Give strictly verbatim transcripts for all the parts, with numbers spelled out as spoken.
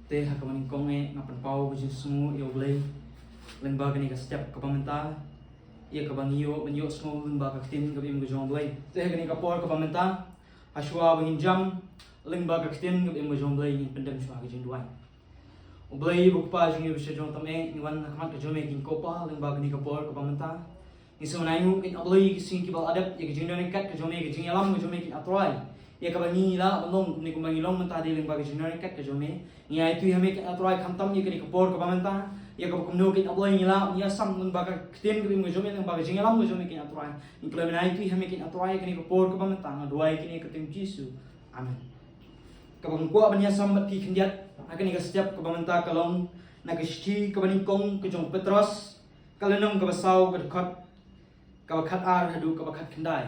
Te ha kaba nyngkong eh nga pynpaw ka jingsngew ïa U Blei lyngba kane ka step kaba mynta, ïa kaba ngi ïoh ban ïohsngew lyngba ka ktien kaba im ka jong U Blei. Te ha kane ka por kaba mynta, ha shuwa ba ngin jam lyngba ka ktien kaba im ka jong U Blei, ngin pyndem shuwa ka jingduwai. U Blei uba Kpa jong ngi uba sha jrong tam eh, ngi wan ha khmat ka jong me, ko Pa, lyngba kane ka por kaba mynta. Ngi sngewbha ngi, ko Blei, ki sngi kiba la dep, ïa ka jingdon ryngkat ka jong me, ka jingïalam ka jong me, ko Trai, ïa kaba ngi lah ban long kumne kumba ngi long mynta dei lyngba ka jingdon ryngkat ka jong me. Ngi aiti ha me, ko Trai, khamtam ïa kane ka por kaba mynta, ïa kaba kumno, ko Blei, ngi lah ban ïasam lyngba ka ktien kaba im ka jong me, lyngba ka jingïalam ka jong me, ko Trai. Ngi khlem aiti ha me, ko Trai, ïa kane ka por kaba mynta, nga duwai kane ha ka kyrteng Jisu. Amen. Kaba nga kwah ban ïasam bad phi khyndiat ha kane ka step kaba mynta ka long na ka shithi kaba nyngkong ka jong u Petros, ka lynnong kaba saw, ka dkhot kaba khatar haduh kaba khatkhyndai.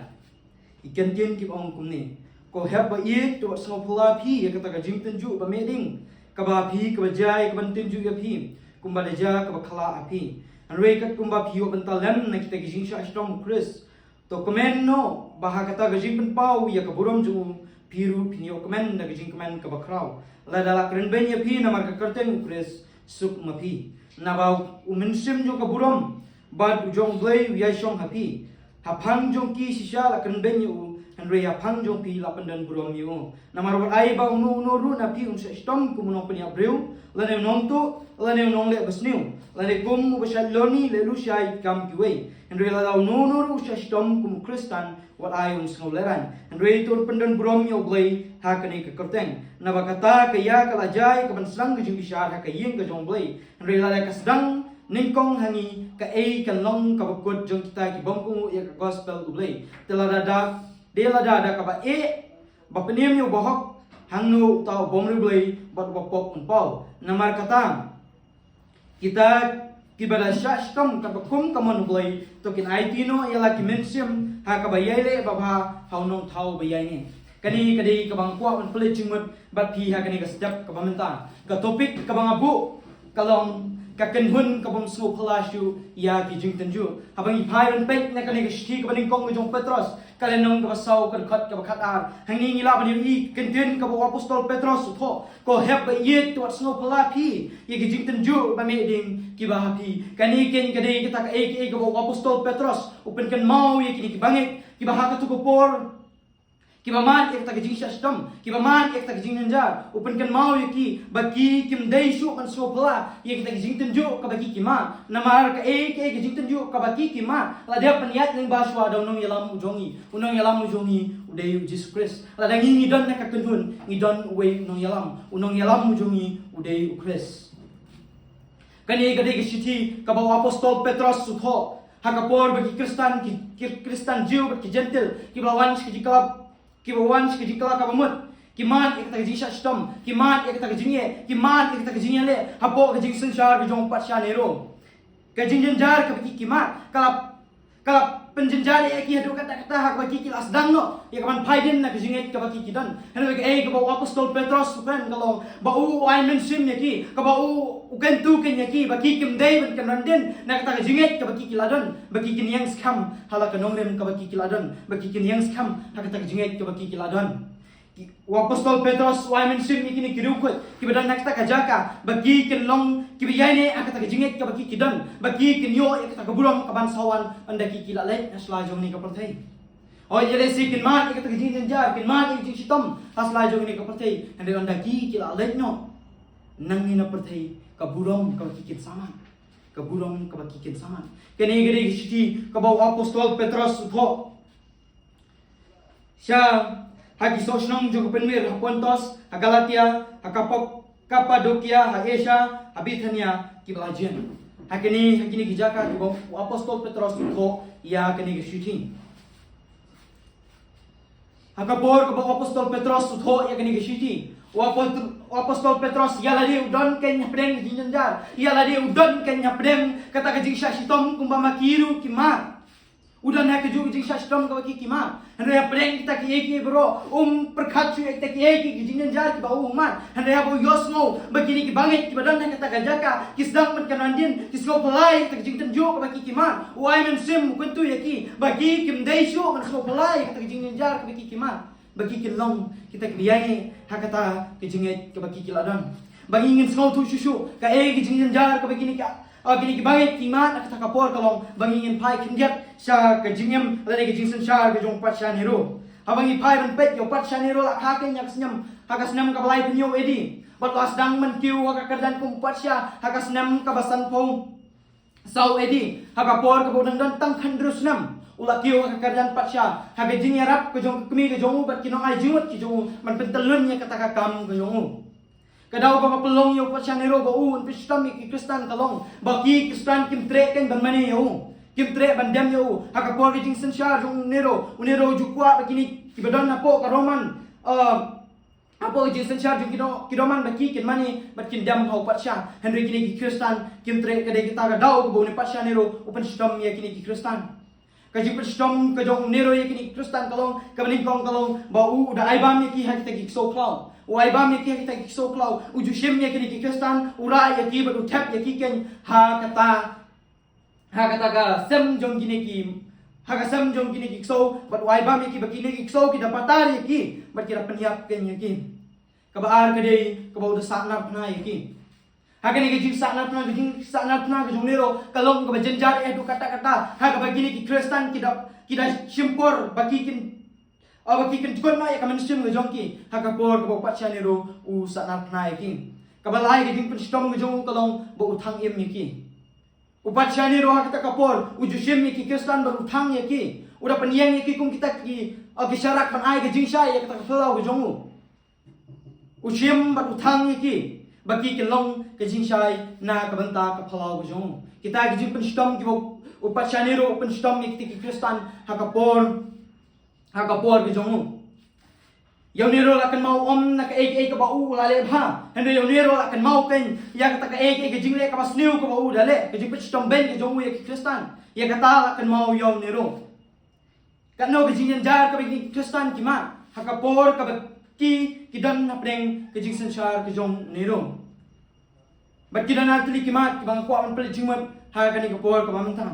Ki kyntien kiba ong kumne: Ko hep ba ïeit, to wat sngewphylla phi ïa kata ka jingtynjuh ba meh ding kaba ha phi, kaba jia ïa ka ban tynjuh ïa phi, kumba da jia kaba khyllah ha phi. Hynrei katkum ba phi ïoh bynta lem na kita ki jingshah shitom u Khrist, to kmen noh ba ha kata ka jingpynpaw ïa ka burom jong u, phi ruh phin ïoh kmen da ka jingkmen kaba khraw. Lada la kren beiñ ïa phi namar ka kyrteng u Khrist, suk ma phi. Naba u mynsiem jong ka burom bad u jong u Blei u ïashong ha phi. Ha phang jong ki shisha la kren beiñ ïa u, hynrei ha phang jong phi la pyndon burom ïa u. Namar wat ai ba uno uno ruh na phi un shah shitom kum u nongpynïap briew, lane u nongtuh, lane u nongleh basniew, lane kum uba shait loni leh lashai kam kiwei. Hynrei lada uno uno ruh u shah shitom kum u Khristan, wat ai un sngew lehraiñ. Hynrei to pyndon burom ïa u Blei ha kane ka kyrteng. Naba kata ka ïa ka la jia ïa ka ban sdang ka jingbishar ha ka ïing ka jong u Blei. Hynrei lada ka sdang nyngkong ha ngi, kaei kan long kaba kut jong kita ki bym kohnguh ïa ka gospel u Blei? Te lada da, dei lada da kaba eh ba pynim ïa u bahok, hangno uta u bym riewblei bad u bapop un paw? Namar kata, kita kiba da shah shitom katba kum ka mon u Blei, to kin aiti noh ïa la ki mynsiem ha kaba ïaileh babha ha u nongthaw ba ïaineh. Kane ka dei kaba nga kwah ban pynleit jingmut bad phi ha kane ka step kaba mynta. Ka topic kaba nga buh ka long ka kynhun ka bym sngewphylla shuh ïa ki jingtynjuh. Haba ngi phai ban peit na kane ka shithi kaba nyngkong ka jong u Petros, ka lynnong kaba saw, ka dkhot kaba khatar, hangne ngi lah ban ïohi ka ktien kaba u apostol Petros u thoh: Ko hep ba ïeit, to wat sngewphylla phi ïa ki jingtynjuh ba meh ding kiba ha phi. Kane keiñ ka dei kata kaei kaei kaba u apostol Petros u pynkynmaw ïa kine ki bangeit kiba ha kato ka por kiba mad ïa kata ka jingshah shitom, kiba mad ïa kata ka jingjynjar. U pynkynmaw ïa ki ba ki kim dei shuh ban sngewphylla ïa kata ka jingtynjuh kaba ki ki mad. Namar kaei kaei ka jingtynjuh kaba ki ki mad la dep pynïaid lyngba shuwa da u nongïalam u jong ngi. U nongïalam u jong ngi u dei u Jisu Khrist. Lada ngi ngi don na ka kynhun, ngi don uwei u nongïalam. U nongïalam u jong ngi u dei u Khrist. Kane ka dei ka shithi kaba u apostol Petros u thoh ha ka por ba ki Khristan, ki, ki Khristan Jiw bad ki Jentil kiba la wan sha ka jingkylla, kiba wan sha ka jingkylla kaba mut, ki mad ïa kata ka jingshah shitom, ki mad ïa kata ka jingeh, ki mad ïa kata ka jingïaleh hapoh ka jingsynshar ka jong u patsha Nero. Ka jingjynjar kaba ki ki mad ka la, ka la pynjynjar ïa ki haduh katta katta ha kaba ki ki la sdang noh ïa ka ban phai dien na ka jingngeit kaba ki ki don. Hynrei kaei kaba u apostol Petros u kren ka long ba u, u ai mynsiem ïa ki, kaba u, u kyntu keiñ ïa ki ba ki kim dei ban kynran dien na kata ka jingngeit kaba ki ki la don, ba ki kin ïeng skhem ha la ka nongrim kaba ki ki la don, ba ki kin ïeng skhem ha kata ka jingngeit kaba ki ki la don. Ki, u apostol Petros u ai mynsiem ïa kine ki riewkhuid kiba don na kata ka jaka ba ki kin long kiba ïaineh ha kata ka jingngeit kaba ki ki don, ba ki kin ïoh ïa kata ka burom ka ban sa wan ynda ki ki la leit na sla jong kane ka pyrthei. Hooid, ïa lehse kin mad ïa kata ka jingjynjar, kin mad ïa ka jingshitom ha sla jong kane ka pyrthei, hynrei ynda ki ki la leit noh, nangne na pyrthei, ka burom kaba ki kin sa mad, ka burom kaba ki kin sa mad. Kane ka dei ka shithi kaba u apostol Petros u thoh sha ha ki sohshnong jong ka pynwir, ha Pontos, ha Galatia, ha Kapa-, Kapadokia, ha Asia, ha Bithynia kiba la jin. Ha kine, ha kine ki jaka kiba u apostol Petros u thoh ïa kane ka shithi. Ha ka por kaba u apostol Petros u thoh ïa kane ka shithi, u apot-, u apostol Petros ïa lade u don keiñ hapdeng ka jingjynjar, ïa lade u don keiñ hapdeng kata ka jingshah shitom kumba ma ki ruh ki mad. U don ha kajuh ka jingshah shitom kaba ki ki mad. Hynrei hapdeng kita kiei kiei baroh um pyrkhat shuh ïa kita kiei kiei ki jingjynjar kiba u mad. Hynrei haba u ïohsngew ba kine ki bangeit kiba don ha kata ka jaka ki sdang ban kynran dien, ki sngewphylla ïa kata ka jingtynjuh kaba ki ki mad, u ai mynsiem u kyntu ïa ki ba ki kim dei shuh ban sngewphylla ïa kata ka jingjynjar kaba ki ki mad, ba ki kin long kita kiba ïaineh ha kata ka jingngeit kaba ki ki la don. Ba ngin sngewthuh shuh shuh kaei ka jingjynjar kaba kine ki, ah, kine ki bangeit ki mad ha kata ka por ka long ba ngin phai khyndiat sha ka jingim lane ka jingsynshar ka jong u patsha Nero. Haba ngi phai ban peit ïa u patsha Nero la kha keiñ ha ka snem, ha ka snem kaba laiphew hynñiew A D. Bad la sdang ban kiew ha ka kyrdan kum u patsha ha ka snem kaba sanphew saw A D, ha ka por kaba u dang don tang khathynriew snem, u la kiew ha ka kyrdan patsha ha ka jingïarap ka jong ka kmie ka jong u bad ki nongai jingmut ki jong u ban pyntyllun ïa kata ka kam ka jong u. Ka daw kaba pynlong ïa u patsha Nero ba u un pynshitom ïa ki Khristan ka long ba ki Khristan kim treh keiñ ban mane ïa u, kim treh ban dem ïa u. Ha ka por ka jingsynshar jong u Nero, u Nero u ju kwah ba kine kiba don hapoh ka Roman, ah, hapoh ka jingsynshar jong ki Ro-, ki Roman ba ki kin mane bad kin dem ha u patsha. Hynrei kine ki Khristan kim treh. Ka dei kata ka daw kaba une u patsha Nero u pynshitom ïa kine ki Khristan. Ka jingpynshitom ka jong u Nero ïa kine ki Khristan ka long, kaba nyngkong ka long ba u, u da ai bam ïa ki ha kita ki ksew khlaw. U ai bam ïa ki ha kita ki ksew khlaw. U ju shim ïa kine ki Khristan, u rah ïa ki bad u thep ïa ki keiñ ha kata, ha kata ka sem jong kine ki, ha ka sem jong kine ki ksew, bad u ai bam ïa ki ba kine ki ksew ki da patar ïa ki bad ki da pynïap keiñ ïa ki. Kaba ar ka dei kaba u da sahnarphna ïa ki. Ha kane ka jingsahnarphna, ka jingsahnarphna ka jong u Nero ka long kaba jynjar eh haduh katta katta, ha kaba kine ki Khristan ki da, ki da shim por ba ki kin, ah, ba ki kin jukut noh ïa ka mynsiem ka jong ki ha ka por kaba u patsha Nero u sahnarphna ïa ki. Kaba lai ka jingpynshitom ka jong u ka long ba u thang im ïa ki. U patsha Nero ha kata ka por u ju shim ïa ki Khristan bad u thang ïa ki. U da pynïeng ïa ki kum kita ki, ah, ki sharak ban ai ka jingshai ïa kata ka phyllaw ka jong u. U shim bad u thang ïa ki ba ki kin long ka jingshai na ka bynta ka phyllaw ka jong u. Kita ki jingpynshitom kiba u patsha Nero u pynshitom ïa kita ki Khristan ha ka por, ha ka por ka jong u. Ïa u Nero la kynmaw ym na kaei kaei kaba u la leh bha. Hynrei ïa u Nero la kynmaw keiñ ïa kata kaei kaei ka jingleh kaba sniew kaba u da leh, ka jingpynshitom beiñ ka jong u ïa ki Khristan. Ïa kata la kynmaw ïa u Nero. Katno ka jingjynjar kaba ki Khristan ki mad ha ka por kaba ki, ki don hapdeng ka jingsynshar ka jong u Nero. Bad ki don artylli ki mad kiba nga kwah ban pynleit jingmut ha kane ka por kaba mynta.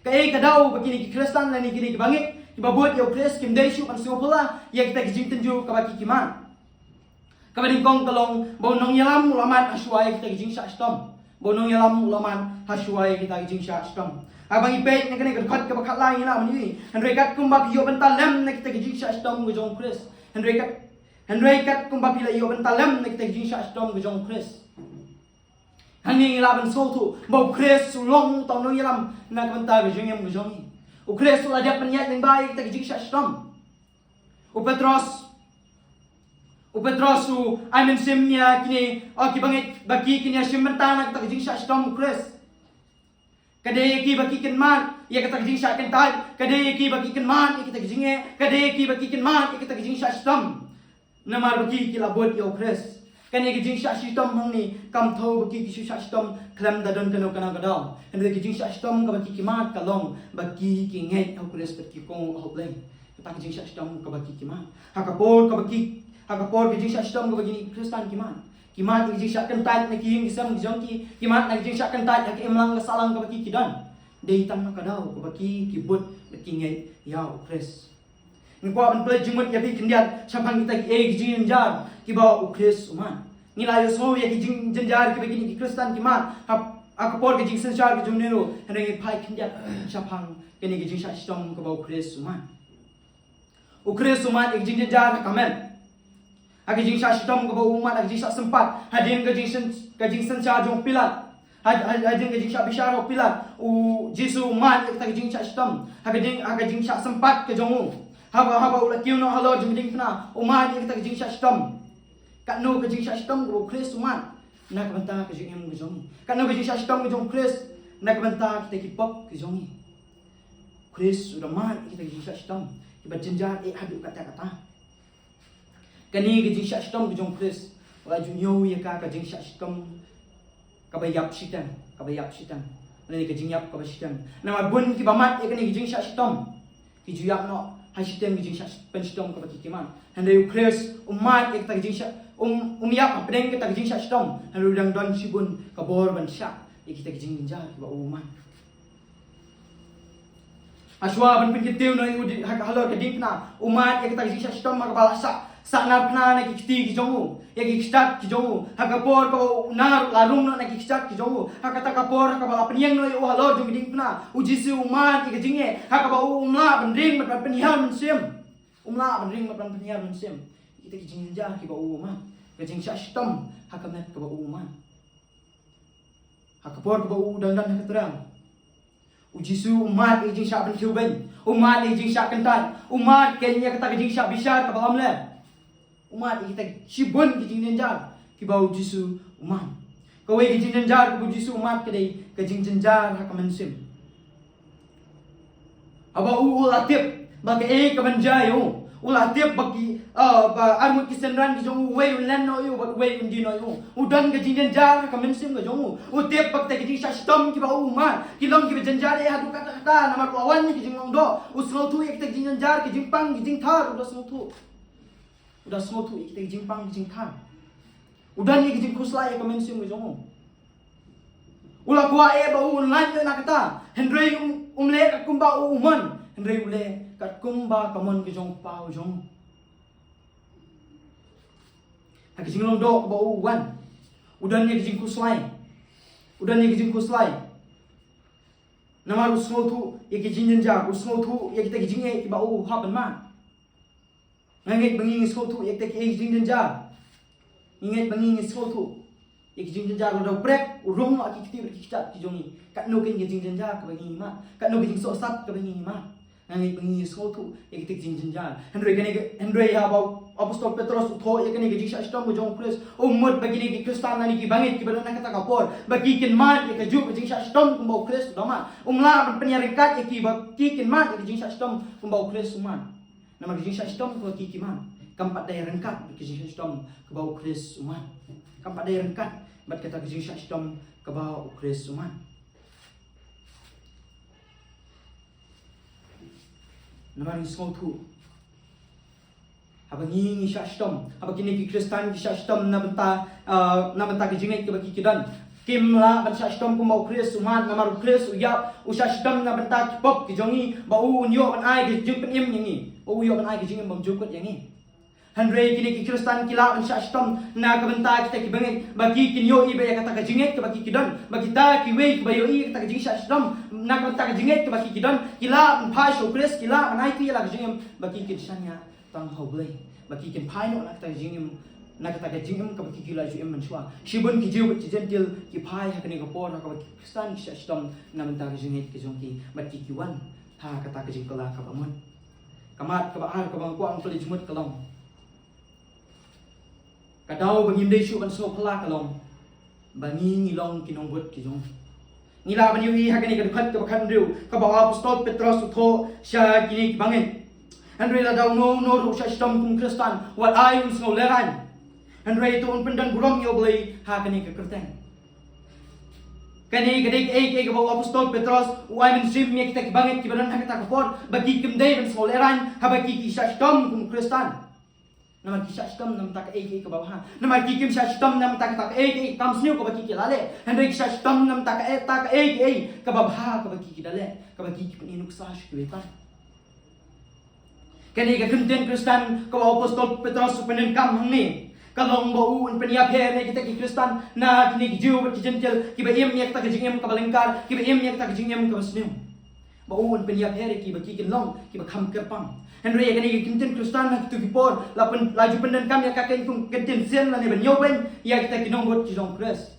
Kaei ka daw ba kine ki Khristan lane kine ki bangeit kiba bud ïa u Khrist kim dei shuh ban sngewphylla ïa kita ki jingtynjuh kaba ki, ki mad? Kaba nyngkong ka long ba u nongïalam u la mad hashwa ïa kita ki jingshah shitom. Ba u nongïalam u la mad hashwa ïa kita ki jingshah shitom. Haba ngi peit na kane ka dkhot kaba khatlai ngi lah ban ïohi, hynrei katkum ba phi ïoh bynta lem na kita ki jingshah shitom ka jong u Khrist. Hynrei kat, hynrei katkum ba phi la ïoh bynta lem na kita ki jingshah shitom ka jong u Khrist, hangne ngi lah ban sngewthuh ba u Khrist u long uta u nongïalam na ka bynta ka jingim ka jong ngi. U Khrist u la dep ban ïaid lyngba ïa kita ki jingshah shitom. U Petros, u Petros u ai mynsiem ïa kine, ah, ki bangeit ba ki kin ïashim bynta na kata ka jingshah shitom u Khrist. Ka dei ïa ki ba ki kin mad ïa kata ka jingshah kyntait, ka dei ïa ki ba ki kin mad ïa kata ka jingeh, ka dei ïa ki ba ki kin mad ïa kata ka jingshah shitom. Namar ba ki, ki la bud ïa u Khrist. Kane ka jingshah shitom hangne kam thew ba ki, ki shu shah shitom khlem da don kano kano ka daw. Hynrei ka jingshah shitom kaba ki, ki mad ka long ba ki, ki ngeit ha u Khrist bad ki kohnguh ha u Blei. Kata ka jingshah shitom kaba ki, ki mad. Ha ka por kaba ki, ha ka por ka jingshah shitom kaba kine ki Khristan ki mad, ki mad ïa ka jingshah kyntait na ki ïing ki sem ki jong ki, ki mad na ka jingshah kyntait ha ka imlang ka sahlang kaba ki, ki don. Dei tang na ka daw kaba ki, ki bud bad ki ngeit ïa u Khrist. Ngi kwah ban pynleit jingmut ïa phi khyndiat shaphang kita kiei ki jingjynjar kiba u Khrist u mad. Ngi la ïohsngew ïa ki jingjynjar kiba kine ki Khristan ki mad ha, ha ka por ka jingsynshar ka jong u Nero, hynrei ngin phai khyndiat shaphang kane ka jingshah shitom kaba u Khrist u mad. U Khrist u mad ïa ki jingjynjar ha ka met. Ha ka jingshah shitom kaba u mad, ha ka jingshah sympat hadien ka jingsyn-, ka jingsynshar jong u Pilat. Ha, ha, hadien ka jingshah bishar u Pilat, u Jisu u mad ïa kata ka jingshah shitom. Ha ka jing, ha ka jingshah sympat ka jong u, haba, haba u la kiew noh halor jong ka diengphna, u mad ïa kata ka jingshah shitom. Katno ka jingshah shitom kaba u Khrist u mad na ka bynta ka jingim ka jong ngi. Katno ka jingshah shitom ka jong u Khrist na ka bynta kita ki pop ki jong ngi. U Khrist u da mad ïa kita ki jingshah shitom kiba jynjar eh haduh katta katta. Kane ka jingshah shitom ka jong u Khrist, u la ju ñiew ïa ka, ka jingshah shitom kaba ïap shiteng, kaba ïap shiteng, lane ka jingïap kaba shiteng. Namar bun kiba mad ïa kane ka jingshah shitom ki ju ïap noh ha shiteng ka jingshah, pynshitom kaba ki, ki mad. Hynrei u Khrist um mad ïa kata ka jingshah, um, um ïap hapdeng kata ka jingshah shitom. Hynrei u dang don shibun ka bor ban shah ïa kita ki jingjynjar kiba u mad. Hashwa ban pynkyntiew noh ïa u di-, ha, halor ka diengphna, u mad ïa kata ka jingshah shitom ha kaba la shah Sahnarphna na ki kti ki jong u, ïa ki kjat ki jong u. Ha ka por kaba u nar u la rung noh na ki kjat ki jong u, ha kata ka por ha kaba la pynïeng noh ïa u halor jong ki diengphna, u Jisu u mad ïa ka jingeh, ha kaba u um lah ban ring bad ban pynhiar mynsiem. Um lah ban ring bad ban pynhiar mynsiem. Kita ki jingjynjar kiba u mad, ka jingshah shitom ha ka met kaba u mad. Ha ka por kaba u dang don ha ka tyrang, u Jisu u mad ïa ka jingshah bynthiew beiñ, u mad ïa ka jingshah kyntait, u mad kein ïa kata ka jingshah bishar kaba ym leh. U mad ïa kita shibun ki jingjynjar kiba u Jisu u mad. Kawei ka jingjynjar kaba u Jisu u mad ka dei ka jingjynjar ha ka mynsiem. Haba u, u la tip ba kaei kaban jia ïa u. U la tip ba ki, ah, ba arngut ki synran ki jong u, uwei un len noh ïa u bad uwei un die noh ïa u. U don ka jingjynjar ha ka mynsiem ka jong u. U tip ba kita ki jingshah shitom kiba u mad ki long kiba jynjar eh haduh katta katta, namar u la wan ïa ki jinglong doh. U sngewthuh ïa kita ki jingjynjar, ki jingpang, ki jingthar, u da sngewthuh. U da sngewthuh ïa kita ki jingpang, ki jingthar. U don ïa ki jingkhuslai ha ka mynsiem ka jong u. U la kwah eh ba un lait na kata, hynrei um, um leh katkum ba u mon, hynrei u leh katkum ba ka mon ka jong u Kpa u jong u. Ha ka jinglong doh ba u wan, u don ïa ka jingkhuslai. U don ïa ka jingkhuslai. Namar u sngewthuh ïa ki jingjynjar, u sngewthuh ïa kita ki jingeh kiba u hap ban mad. Nga ngeit ba ngi ngi sngewthuh ïa kita ki jingjynjar. Nga ngeit ba ngi ngi sngewthuh ïa ki jingjynjar, lada u prek u rung noh ha ki kti bad ki kjat ki jong ngi. Katno kein ka jingjynjar kaba ngi ngi mad, katno ka jingsohsat kaba ngi ngi mad. Nga ngeit ba ngi ngi sngewthuh ïa kita ki jingjynjar. Hynrei kane ka, hynrei haba u Apostol Petros u thoh ïa kane ka jingshah shitom ka jong u Khrist, u mut ba kine ki Khristan lane ki bangeit kiba don ha kata ka por, ba ki kin mad ïa kajuh ka jingshah shitom kumba u Khrist u da mad. Um lah ban pynïaryngkat ïa ki ba ki kin mad ïa ka jingshah shitom kumba u Khrist u mad. Namar ka jingshah shitom kaba ki ki mad kam pat dei ryngkat bad ka jingshah shitom kaba u Khrist u mad. Kam pat dei ryngkat bad kata ka jingshah shitom kaba u Khrist u mad. Namar ngi sngewthuh, haba ngi ngi shah shitom, haba kine ki Khristan ki shah shitom na bynta, ah, na bynta ka jingngeit kaba ki ki don, kim lah ban shah shitom kumba u Khrist u mad, namar u Khrist u ïap, u shah shitom na bynta ki pop ki jong ngi, ba u un ïoh ban ai ka jingpynim ïa ngi, ba u ïoh ban ai ka jingim bymjukut ïa ngi. Hynrei kine ki Khristan ki lah ban shah shitom na ka bynta kita ki bangeit, ba ki kin ïohi ba ïa kata ka jingngeit kaba ki ki don, ba kita kiwei kiba ïohi ïa kata ka jingshah shitom na ka bynta ka jingngeit kaba ki ki don, ki lah ban phai sha u Khrist, ki lah ban aiti ïa la ka jingim, ba ki kin shaniah tang ha u Blei, ba ki kin phai noh na kata ka jingim, na kata ka jingim kaba ki ki la ju im mynshuwa. Shibun ki Jiw bad ki Jentil ki phai ha kane ka por ha kaba ki Khristan ki shah shitom na bynta ka jingngeit ka jong ki, bad ki ki wan ha kata ka jingkylla kaba mut. Ka mat kaba ar kaba nga kwah ban pule jingmut ka long, ka daw ba ngim dei shuh ban sngewphylla ka long ba ngi ngi long ki nongbud ki jong u. Ngi lah ban ïohi ha kane ka dkhot kaba khathynriew, kaba u Apostol Petros u thoh sha kine ki bangeit. Hynrei lada uno uno ruh u shah shitom kum u Khristan, wat ai un sngewlehraiñ. Hynrei to un pyndon burom ïa u Blei ha kane ka kyrteng. Kane ka dei kaei kaei kaba u Apostol Petros u ai mynsiem ïa kita ki bangeit kiba don ha kata ka por, ba ki kim dei ban sngewlehraiñ haba ki ki shah shitom kum u Khristan. Namar ki shah shitom na bynta kaei kaei kaba bha. Namar ki kim shah shitom na bynta kata kaei kaei kam sniew kaba ki ki la leh. Hynrei ki shah shitom na bynta kaei, ta kaei kaei kaba bha kaba ki ki da leh, kaba ki ki pyni nuksa sha kiwei pat. Kane ka kyntien Khristan kaba u Apostol Petros u pyndonkam hangne, ka long ba u un pynïapher ïa kita ki Khristan, na kine ki Jiw bad ki Jentil, kiba im ïa kata ka jingim kaba lyngkar, kiba im ïa kata ka jingim kaba sniew. Ba u un pynïapher ïa ki ba ki kin long kiba kham kyrpang. Hynrei ïa kane ka kyntien Khristan ha kito ki por la pyn, la ju pyndonkam ïa ka kum ka kyntien sien lane ban ñiewbeiñ ïa kita ki nongbud ki jong u Khrist.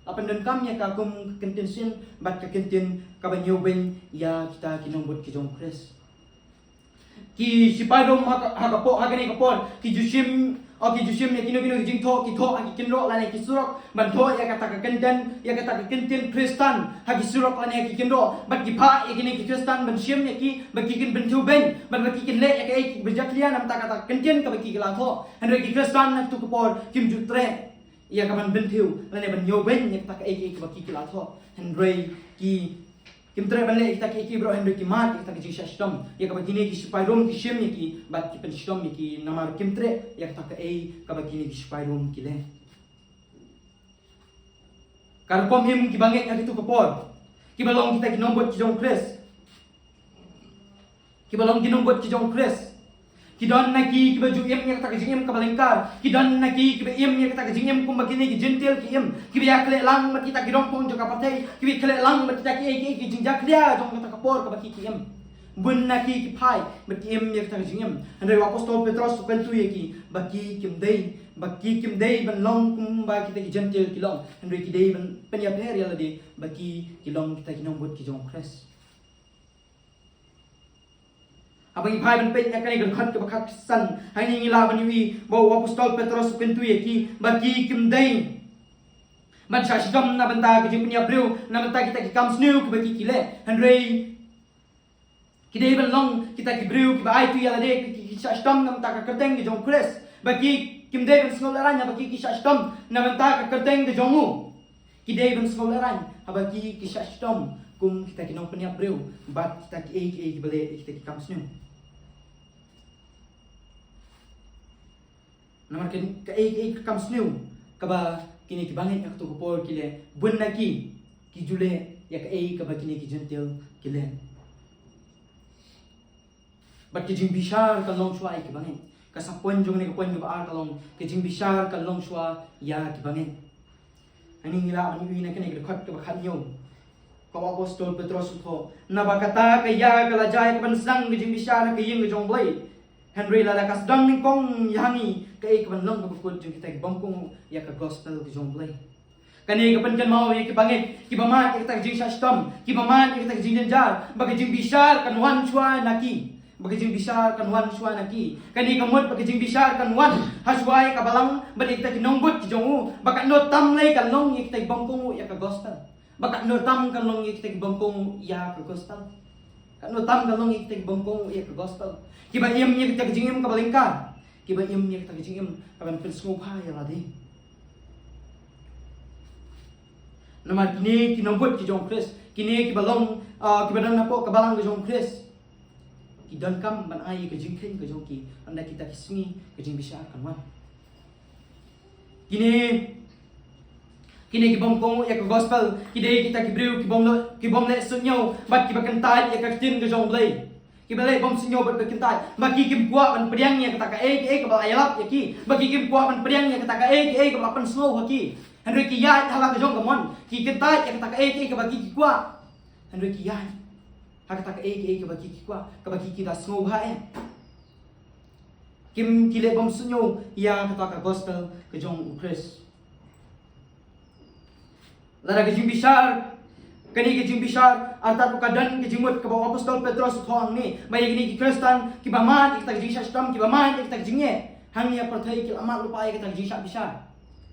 La pyndonkam ïa ka kum ka kyntien sien bad ka kyntien kaba ñiewbeiñ ïa kita ki nongbud ki jong u Khrist. Ki sipai Rom ha ka, ha ka por, ha kane ka por, ki ju shim, o ki ju shim ïa kino kino ki jingthoh, ki thoh ha ki kynroh lane ki surok, ban thoh ïa kata ka kyntien, ïa kata ka kyntien Khristan ha ki surok lane ha ki kynroh, bad ki phah ïa kine ki Khristan ban shim ïa ki, ba ki kin bynthiew beiñ, bad ba ki kin leh ïa kaei kaei ba jakhlia na bynta kata ka kyntien kaba ki la thoh. Hynrei ki Khristan ha kato ka por kim ju treh ïa ka ban bynthiew lane ban ñiewbeiñ ïa kata kaei kaei kaba ki ki la thoh. Hynrei ki kim treh ban leh ïa kita kiei kiei baroh, hynrei ki mad ïa kita ki jingshah shitom, ïa kaba kine ki sipai Rom ki shim ïa ki bad ki pynshitom ïa ki, namar kim treh ïa kata kaei kaba kine ki sipai Rom ki leh. Ka rukom im kiba ngeit ha kito ki por, kiba long kita ki nongbud ki jong u Khrist. Kiba long ki nongbud ki jong u Khrist, Ki don na ki kiba ju im ïa kata ka jingim kaba lyngkar. Ki don na ki kiba im ïa kata ka jingim kumba kine ki Jentil ki im. Kiba ïakhleh lang bad kita ki rongphong jong ka pyrthei. Kiba ïakhleh lang bad kita ki ei ki ei ki jingjakhlia jong kata ka por kaba ki ki im. Bun na ki ki phai bad ki im ïa kata ka jingim. Hynrei u Apostol Petros u kyntu ïa ki ba ki kim dei, ba ki kim dei ban long kumba kita ki Jentil ki long. Hynrei ki dei ban pynïapher ïa lade ba ki ki long kita ki nongbud ki jong u Khrist. Haba ngi phai ban peit ïa kane ka dkhot kaba khatsan, hangne ngi lah ban ïohi ba u Apostol Petros u kyntu ïa ki ba ki kim dei ban shah shitom na bynta ka jingpynïap briew, na bynta kita ki kam sniew kiba ki ki leh. Hynrei ki dei ban long kita ki briew kiba aiti ïa lade, ki, ki, ki shah shitom na bynta ka kyrteng ka jong u Khrist. Ba ki kim dei ban sngewlehraiñ haba ki, ki shah shitom na bynta ka kyrteng ka jong u. Ki dei ban sngewlehraiñ haba ki, ki shah shitom kum kita ki nongpynïap briew bad kita ki ei ki ei kiba leh ïa kita ki kam sniew. Namar ka, ka ei ka ei ka kam sniew kaba kine kiba ngeit ha kato ka por ki leh, bun na ki ki ju leh ïa ka ei kaba kine ki Jentil ki leh. Bad ka jingbishar ka long shuwa ïa kiba ngeit. Ka sub point jong kane ka point kaba ar ka long, ka jingbishar ka long shuwa ïa kiba ngeit. Hangne ngi lah ban ïohi na kane ka dkhot kaba khathynñiew, ka u Apostol Petros u thoh, naba kata ka ïa ka la jia ïa ka ban sdang ka jingbishar ha ka ïing ka jong U Blei. Hynrei lada ka sdang nyngkong ïa ngi, kaei kaban long kaba kut jong kita ki bym kohnguh ïa ka gospel ka jong U Blei? Kane ka pynkynmaw ïa kiba ngeit, kiba mad ïa kata ka jingshah shitom, kiba mad ïa kata ka jingjynjar, ba ka jingbishar kan wan shuwa na ki. Ba ka jingbishar kan wan shuwa na ki. Kane ka mut ba ka jingbishar kan wan ha shuwa ïa ka balang bad ïa kita ki nongbud ki jong u, ba katno tam lei kan long ïa kita ki bym kohnguh ïa ka gospel. Ba katno tam kan long ïa kita ki bym kohnguh ïa ka gospel. Katno tam kan long ïa kita ki bym kohnguh ïa ka gospel. Kiba im ïa kita ki jingim kaba lyngkar. Kiba im ïa kita ki jingim kaban pynsngewbha ïa lade. Namar kine ki nongbud ki jong u Khrist, kine kiba long, ah, kiba don hapoh ka balang ka jong u Khrist, ki donkam ban ai ïa ka jingkheiñ ka jong ki, ynda kita ki sngi ka jingbishar kan wan. Kine, kine ki bym kohnguh ïa ka gospel, ki dei kita ki briew ki bym leh, ki bym leh suidñiew bad kiba kyntait ïa ka ktien ka jong U Blei. Kiba leh bym suidñiew bad ba kyntait, ba ki kim kwah ban pdiang ïa kata kaei kaei kaba la ïalap ïa ki, ba ki kim kwah ban pdiang ïa kata kaei kaei kaba la pynsngew ha ki. Hynrei ki ïaid ha la ka jong ka mon, ki kyntait ïa kata kaei kaei kaba ki ki kwah. Hynrei ki ïaid ha kata kaei kaei kaba ki ki kwah, kaba ki ki da sngewbha eh. Kim, ki leh bym suidñiew ïa kata ka gospel ka jong u Khrist. Lada ka jingbishar, kane ka jingbishar, artat ka don ka jingmut kaba u Apostol Petros u thoh hangne, ba ïa kine ki Khristan kiba mad ïa kata ka jingshah shitom, kiba mad ïa kata ka jingeh, hangne ha pyrthei ki la mad lypa ïa kata ka jingshah bishar.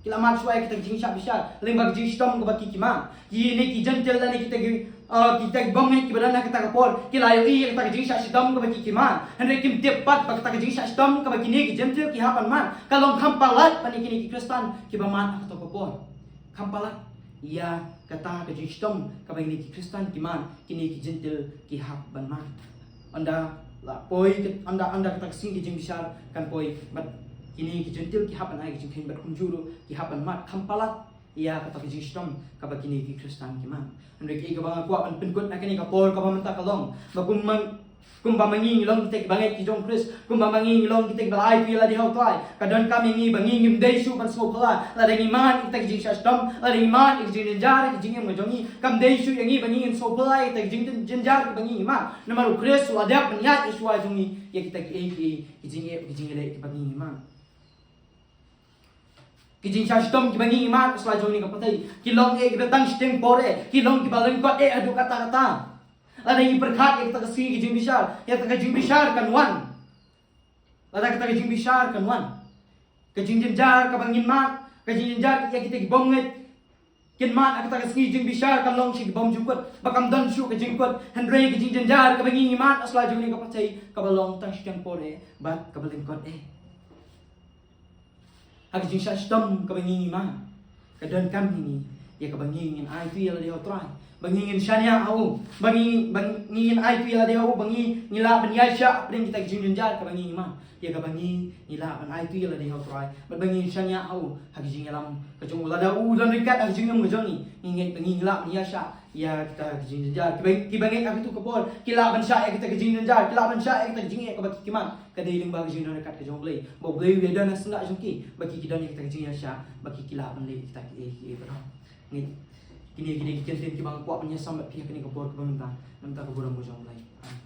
Ki la mad shuwa ïa kata ka jingshah bishar lyngba ka jingshitom kaba ki ki mad. Kine ki Jentil lane kita ki, ah, kita ki bym ngeit kiba don ha kata ka por, ki la ïohi ïa kata ka jingshah shitom kaba ki ki mad. Hynrei kim tip pat ba kata ka jingshah shitom kaba kine ki Jentil ki hap ban mad ka long kham palat ban ïa kine ki Khristan kiba mad ha kato ka por. Kham palat ïa kata ka jingshitom kaba kine ki Khristan ki mad, kine ki Jentil ki hap ban mad. Ynda la poi, ynda, ynda kata ka sngi ka jingbishar kan poi, bad kine ki Jentil ki hap ban ai ka jingkheiñ, bad kumjuh ruh ki hap ban mad kham palat ïa kata ka jingshitom kaba kine ki Khristan ki mad. Hynrei kaei kaba nga kwah ban pynkut na kane ka por kaba mynta ka long ba kum ma, kumba ma ngi ngi long kita kiba ngeit ki jong u Khrist, kumba ma ngi ngi long kita kiba la aiti ïa lade ha u Trai, ka donkam ïa ngi ba ngi ngim dei shuh ban sngewphylla lada ngi mad ïa kita ki jingshah shitom, lada ngi mad ïa ki jingjynjar ha ki jingim ka jong ngi. Kam dei shuh ïa ngi ba ngi ngin sngewphylla ïa kita ki jingjynjar kiba ngi ngi mad. Namar u Khrist u la dep ban ïaid shuwa jong ngi ïa kita kiei kiei ki jingeh, ki jingeh kiba ngi ngi mad. Ki jingshah shitom kiba ngi ngi mad ha sla jong kane ka pyrthei ki long eh kiba tang shiteng por eh, ki long kiba lyngkot eh haduh katta katta. Lada ngi pyrkhat ïa kata ka sngi ka jingbishar, ïa kata ka jingbishar kan wan. Lada kata ka jingbishar kan wan, ka jingjynjar kaba ngin mad, ka jingjynjar ïa kita ki bym ngeit, kin mad ha kata ka sngi jingbishar kan long sha ki bymjukut, ba kam don shuh ka jingkut. Hynrei ka jingjynjar kaba ngi ngi mad ha sla jong kane ka pyrthei kaba long tang shiteng por eh bad kaba lyngkot eh. Ha ka jingshah shitom kaba ngi ngi mad, ka donkam ïa ngi Ïa kaba ngi ngin ai tu ïa lade ha u Trai. Ba ngi ngin shaniah ha u. Ba ngi, ba ngi ngin ai tu ïa lade ha u. Ba ngi ngi lah ban ïaishah hapdeng kita ki jingjynjar kaba ngi mad. Ïa kaba ngi ngi lah ban ai tu ïa lade ha u Trai. Bad ba ngi ngin shaniah ha u ha ki jingïalam ka jong u. Lada u don ryngkat ha ki jingim ka jong ngi, ngi ngeit ba ngi ngi lah ban ïaishah ïa kita ki jingjynjar. Kiba, kiba ngeit ha katu ka por ki lah ban shah ïa kita ki jingjynjar, ki lah ban shah ïa kita ki jingeh kaba ki mad. Ka dei lyngba ka jingdon ryngkat ka jong u Blei. Ba u Blei u ïadon ha syndah jong ki, ba ki ki don ïa kita ki jingïaishah, ba ki ki lah ban leh kita kiei kiei baroh. Ngeit kine ki dei ki kyntien kiba nga kwah ban ïasam bad phi ha kane ka por kaba mynta. Namar ka burom ka jong u Blei. Amen.